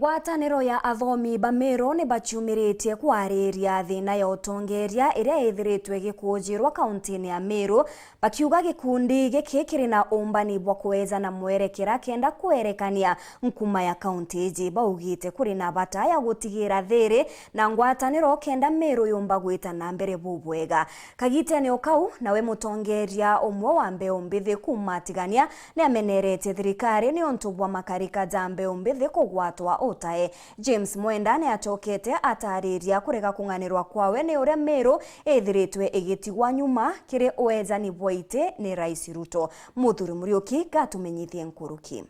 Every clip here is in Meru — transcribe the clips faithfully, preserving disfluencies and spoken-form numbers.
Ngwataniro ya athomi ba Meru ni baciumiritie kwariria thina ya utongeria iria ithiritwe igikuujirwa kauntini ya Meru, bakiuga gikundi giki kiri na umbani bwa kweja na mwerekera kenda kwerekania nkuma ya kaunti iji. Baugite kuri na bata ya gutigira thiri na ngwataniro kenda Meru yumba gwita na mbere bubwega. Kagitene o kau, nawe mutongeria umwe wa mbeu mbithi kuuma Tigania ni ameneretie thirikari niuntu bwa makarika ja mbeu mbithi kugwatwa utae. James Mwenda ni acokete atariria kurega kung'anirwa kwawe ni uria Meru ithiritwe igitigwa nyuma kiri uejani bwa iti ni Rais Ruto. Muthuri Muriuki gatumenyithie nkuruki.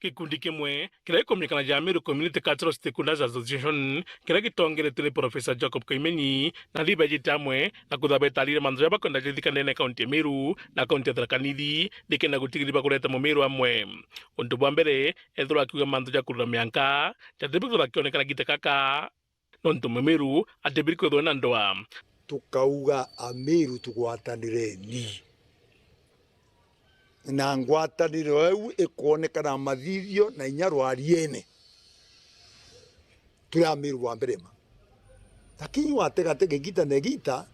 Gikundi kimwe kiria gikumenyekana ja Meru Community Cultural Stakeholders Association, kiria gitongeretwe ni Professor Jacob Kaimenyi, na ni bejite amwe na kutha betarire mantu jaria bakwenda jathika ndene ya kaunti ya Meru na kaunti ya Tharaka Nithi, nikenda gutigiria bakureta Mumeru amwe. Untu bwa mbere, ethirwa akiuga mantu ja kurura mianka jatibiri kwithirwa akionekana gita kaka, nontu Mumeru atibiri kwithirwa na ndwaa. Tukauga Ameru tugwatanireni na ngwataniro iu ikwonekana mathithio na inya rwariene. Turi Ameru bwa mbere ma. Lakini wategatege gita na gita,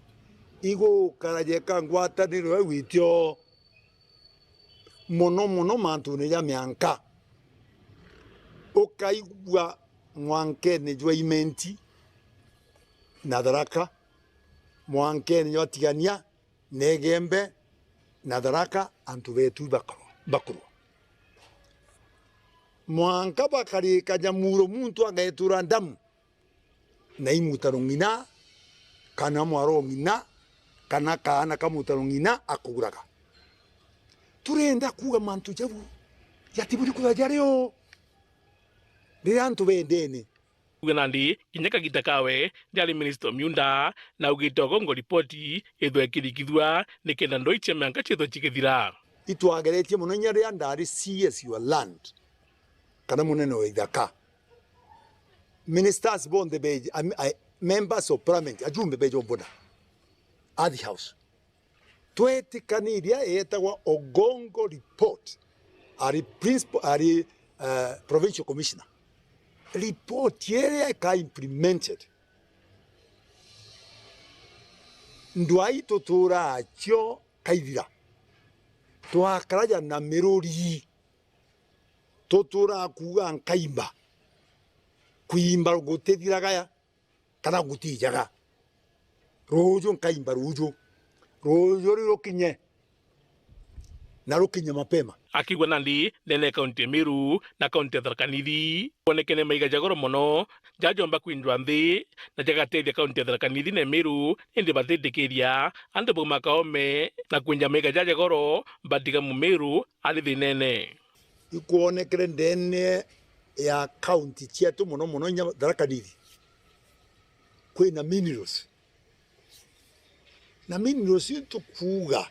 igukara jeka ngwataniro iu itio mono mono mantune ja mianka. Ukaigua mwankene jwa Imenti na Tharaka, mwankene jwa Tigania, na Igembe na Tharaka, antu betu bakarwa, bakurwa. Mwanka bakarika Nyamuro, muntu agetura ndamu na imutano ng'ina, kana mwaro ng'ina, kana kaana ka mutano ng'ina akuguraga. Turenda kuuga mantu jau jatiburi kwithirwa jari o riria antu bendene. Kuuga nandi, kinya kagita kawe, ndiari minister o miunda, na augite Ogongo ripoti ithwe ikirikithua, nikenda ndwai cia mianka ciithwe cikithira. Itwageretie mono inya riria ndari C S wa land, kana munene wa ithaka. Ministers bonthe beji, am-, a-, members of parliament, ajumbe beji ombona. At the house. Twetikaniria yetagwa Ogongo report. Ari principal, ari, eh, provincial commissioner. Report iria ika implemented. Ndwai tuturaa cio kaithira. Twakaraja na miruri. Tuturaa kuuga nkaimba. Kuimba gutithiraga ya, kana gutijaga. Ruuju nkaimba ruuju. Ruuju riu rukinye. Na rukinye mapema. Akiigua nandi ndene ya kaunti ya Meru na kaunti ya Tharaka Nithi, kwonekene maiga ja goro mono, jajomba kwinjwa nthi, na jagatethia kaunti ya Tharaka Nithi na Meru, indi batitikiria antu bauma Kaome na kwinja maiga jaja goro, batiga Mumeru ari thinene. Ikwonekere ndene ya kaunti cietu mono mono inya Tharaka Nithi, kwina minerals. Na minerals iu tukuuga,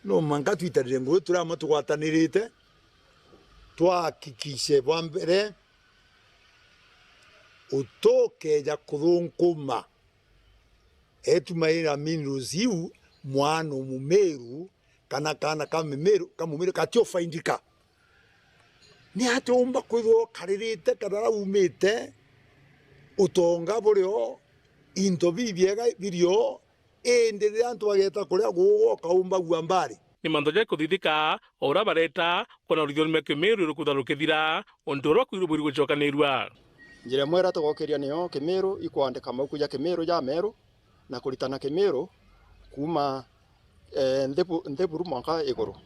no mwanka twitanire ngui turi amwe tugwatanirite, twahakikishe bwa mbere utukeja kuthunkuma etumaira minerals iu mwana Mumeru kana kaana ka Mumeru, ka Mumeru gatiofaindika. Ni atia umba kwithirwa ukaririte kana raumite utonga buri o, into bibiega biri o, indi riria antu bageta kuria gugu ukaumba gua mbari? Ni mantu ja kuthithika, o uria bareta kwona ruthioni rwa Kimiru rukutha rukithira, untu uria kwirubwiri gucokanirua. Njira imwe iria tugokiria niyo Kimiru ikwandika mauku ja Kimiru ja meru na kuritana Kimiru kuuma, eh, nthi bu-, nthi buru mwanka iguru.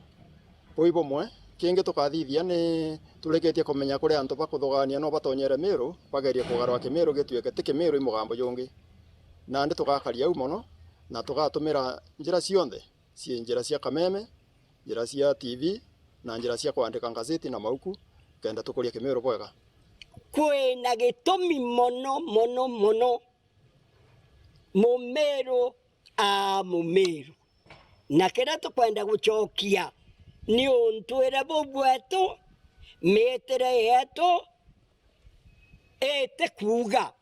Buu i bumwe. Kingi tukathithia ni turikitie kumenya kuri antu bakuthugania no batonyere Miru, bagerie kugarwa Kimiru gituike ti Kimiru i mugambo jungi. Nandi tugakaria au mono, na tugatumira njira cionthe, cii njira cia kameme, njira cia T V, na njira cia kwandika ngazeti na mauku, kenda tukurie Kimiru bwega. Kwina gitumi mono, mono, mono Mumiru aa Mumiru. Na kiria tukwenda gucokia ni untu iria bubwetu, miitire yetu iti kuuga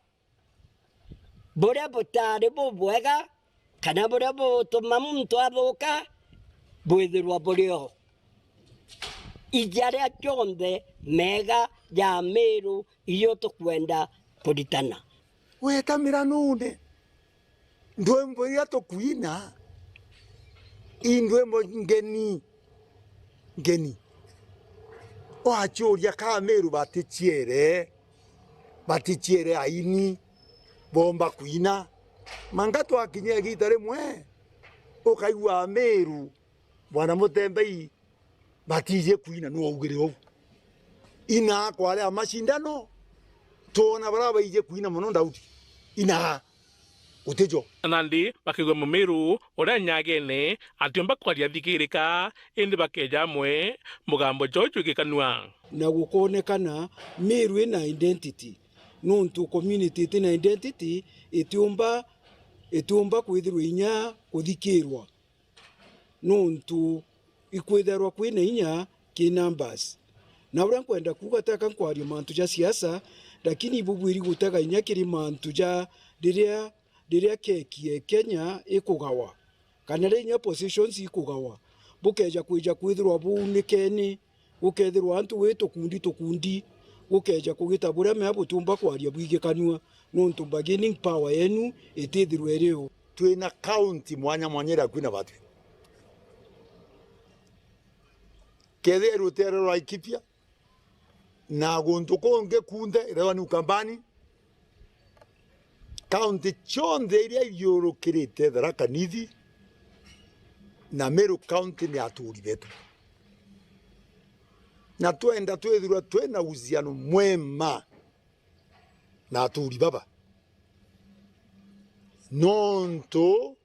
buria butari bubwega, kana buria butuma muntu athuka bwithirwa buri o. Ijaria jonthe mega ja Meru irio tukwenda kuritana. Weta miranune, ndwimbo iria tukwina, i ndwimbo ngeni, ngeni. Wachuria ka Meru baticiere, baticiere aini bomba kwina. Manga twakinya igita rimwe, ukaigua Meru, bwana Mutembei, batiji kwina, nu waugire uu? Ina kwari a mashindano, twona bara baiji kwina mono Daudi. Ina, gutijo. Nandi bakigua Mumiru uria nyagene atiumba kwaria thikirika, indi bakeja amwe, mugambo jwao jwiki kanua. Na gukonekana Meru ina identity, nontu community itina identity itiumba, itiumba kwithirwa inya kuthikirwa. Nontu ikwithairwa kwina inya ki numbers. Na uria nkwenda kuuga, teka nkwaria mantu ja siasa, lakini ibubwiri gutega inya kiri mantu ja riria, riria keki ya Kenya ikugawa, kana riria inya positions ikugawa, bukeja kwija kwithirwa buunikene, gukethirwa antu wi tukundi tukundi, gukeja kugita buria mea butiumba kwaria bwigikanua, nontu bargaining power yenu itithirwa iri o. Twina county mwanya mwanya iria kwina batwi. Kethia rutere rwa Laikipia, na guntu kungi kunthe irewa ni Ukambani, county cionthe iria ithiurukirite Tharaka Nithi na Meru County ni aturi betu. Na twenda twithirwa twina uhusiano mwema na aturi baba. Nontu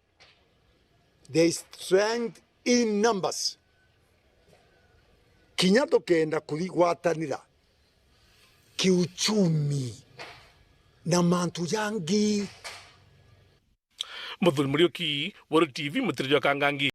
there is strength in numbers. Kinya tukenda kurigwatanira kiuchumi na mantu jangi. Muthuri Muriuki, Weru T V, Mutiri jwa Kangangi.